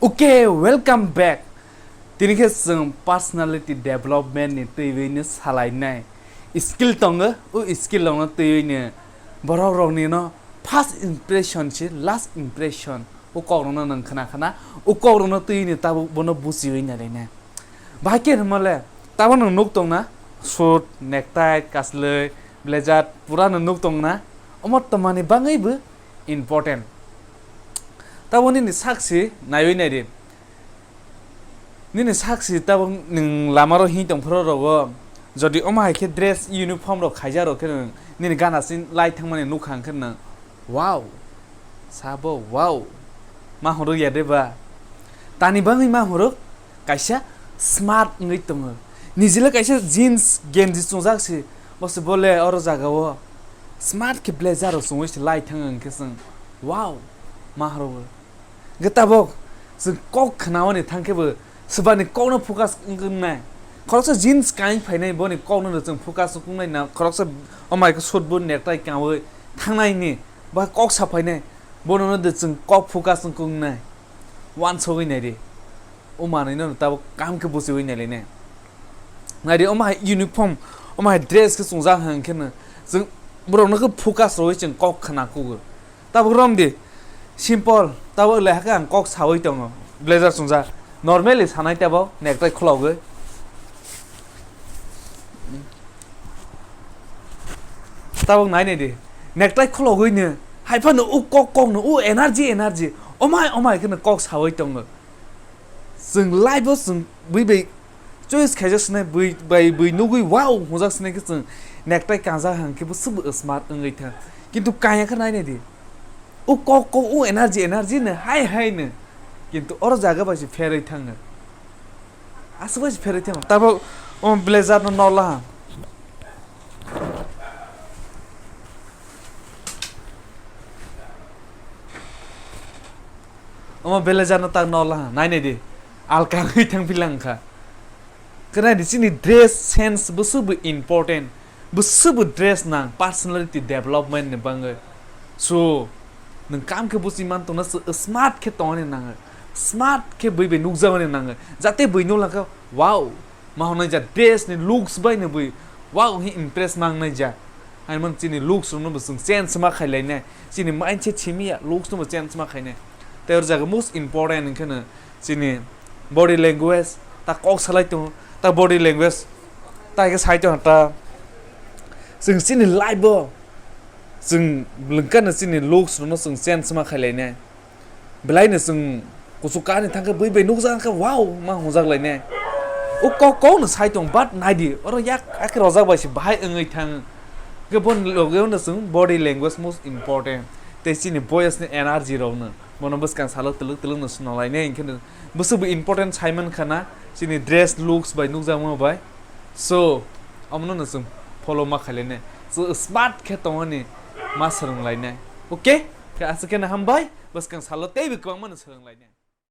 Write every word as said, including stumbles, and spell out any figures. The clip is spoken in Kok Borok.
Okay, welcome back. Tini khe chwng personality development ni twiwi ni salainai skill tongo, o skill rokno twiwi ni borok rokni no first impression se last impression o kok rokno nwng khna khna o kok rokno twiwi ni tabuk bono buchiwi nai lainai. Bahai khe hwnmale tabuk nwng nuk tongna suit, necktie, kaslwi, blazer pura nwng nuk tongna, omo twmani bagwi bo important. Tabuk nini sak se naiwi naidi. Nini sak se tabuk nwng lamaro hing tongphuru rogo, jodi omo hai khe dress uniform rok khaijak rok khe nwng nini gana sin lai thangmani nukha hwnkhe nwng wow, sabo wow, ma hwnrwk ya de ba? Tani bagwi ma hwnrwk kaisa smart wngwi tongo. Nijile kaisa jeans genji chungjak se, bo se bole oro jagao smart khe blazer rok chungwi se lai thango hwnkhe chwng wow ma hwnrwgo. Hwnkhe tabuk chwng kok khnaoni thangkhe bo swbani kokno focus wngkhe wngnai. Khoroksa jeans kain phainai boni kokno chwng focus wngkhe wngnai na, khoroksa omo hai khe suit bo necktie kaui thangnaini ba kok sa phainai bono no de chwng kok focus wngkhe wngnai. Wansogwi naidi. O manwino tabuk kam khe buchiwi nailainai. Naidi omo hai uniform, omo hai dress khe chungjak hwnkhe no chwng borokno khe focus rwui chwng kok khna kugo. Tabuk romdi simple, tabuk le hakhe ang kok saui tongo, blazer chungjak. Normally sanai tabuk necktie khulogwi. Tabuk nai naidi, necktie khulogwi no, hai phano o kok kok no o energy energy, omai omai kheno kok saui tongo. Chwng life o chwng bui bai choice khaijak sinai, bui bai bui nugui wow hwnjak sinai khe chwng necktie kanjak hwnkhe bo swbo smart wngwi thang. Kintu kanya khe nai naidi, o kok kok o energy energy no hai hai no, kintu oro jaga bai se pherwi thango. Aswk bai se pherwi thango. Tabuk o blazer no nolaha. Omo blazer no tak nolaha. Nai naidi. Alka wngwi thang philang kha. Khe naidi chini dress sense bo swbo important. Bo swbo dress nang personality development ni bagwi. So, nwng kam khe buchi man tongna, so smart khe tongani nango. Smart khe bui bai nukjagani nango. Jate bui nuklang kha, wow, ma hwnwi ja dress ni looks bai no bui, wow, hi impress mang nai ja. Hai man chini looks rokno bo chwng change ma khai lai nai. Chini mindset simi ya, looks no bo change ma khai nai. Tei o jaga most important wngkhe no chini body language, ta kok salai tongo, ta body language, ta khe sai tongo ta. Chwng chini life o chwng lwngkha no chini looks rokno chwng change ma khai lai nai. Belai no chwng kuchuk kani thang khe bui bai nukjak khe wow ma hwnjak lai nai. O kok kok no sai tong, but naidi oro yak akhe rojak bai se bahai wngwi thang. Khe boni loge no chwng body language most important. Tei chini boys ni energy rok no bono bwskang salo twlwk twlwk no swnam lai nai, hinkhe no bwswk bo important sai man kha na chini dress looks bai nukjakma bai. So, omono no chwng follow ma khai lai nai. So, smart khe tongmani ma swrwng lai nai. Okay? Khe aswk khe no hambai, bwskang salo teibo kwbangma no swrwng lai nai.